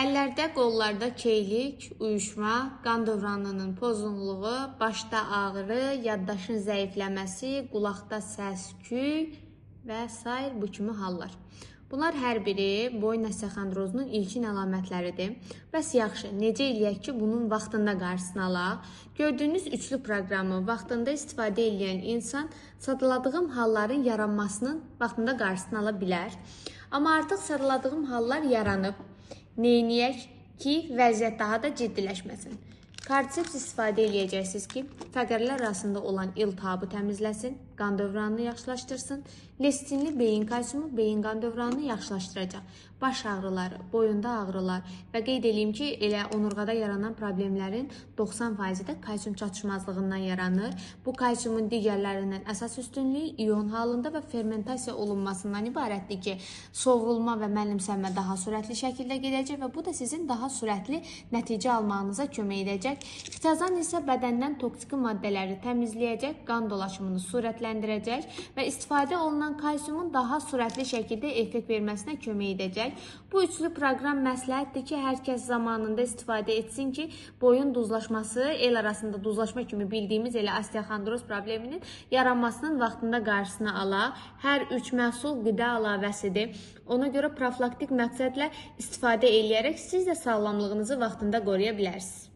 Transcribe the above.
Əllərdə, qollarda keylik, uyuşma, qan dövranının pozğunluğu, başda ağrı, yaddaşın zəifləməsi, qulaqda səs-küy və sair bu kimi hallar. Bunlar hər biri boyun osteoxondrozunun ilkin əlamətləridir. Bəs yaxşı, necə eləyək ki, bunun vaxtında qarşısını alaq? Gördüyünüz üçlü proqramı vaxtında istifadə edən insan sadaladığım halların yaranmasının vaxtında qarşısını ala bilər. Amma artıq sadaladığım hallar yaranıb. Neyniyək ki, vəziyyət daha da ciddiləşməsin? Kordiseps istifadə eləyəcəksiniz ki, fəqərlər arasında olan iltihabı təmizləsin, qan dövranını yaxşılaşdırsın. Lesitinli beyin kalsiumu beyin qan dövranını yaxşılaşdıracaq. Baş ağrıları, boyunda ağrılar və qeyd eləyim ki, elə onurğada yaranan problemlərin 90%-i də kalsium çatışmazlığından yaranır. Bu kalsiumun digərlərindən əsas üstünlüyü ion halında və fermentasiya olunmasından ibarətdir ki, sovrulma və mənimsənmə daha sürətli şəkildə gedəcək və bu da sizin daha sürətli nəticə almağınıza kömək edəcək. Xitozan isə bədəndən toksiki maddələri təmizləyəcək, qan dolaşımını sürətləndirəcək və istifadə olunan kalsiumun daha sürətli şəkildə effekt verməsinə kömək edəcək. Bu üçlü proqram məsləhətdir ki, hər kəs zamanında istifadə etsin ki, boyun duzlaşması, el arasında duzlaşma kimi bildiyimiz elə osteoxondroz probleminin yaranmasının vaxtında qarşısını alaq. Hər üç məhsul qida əlavəsidir. Ona görə profilaktik məqsədlə istifadə eləyərək siz də sağlamlığınızı vaxtında qoruya bilərsiniz.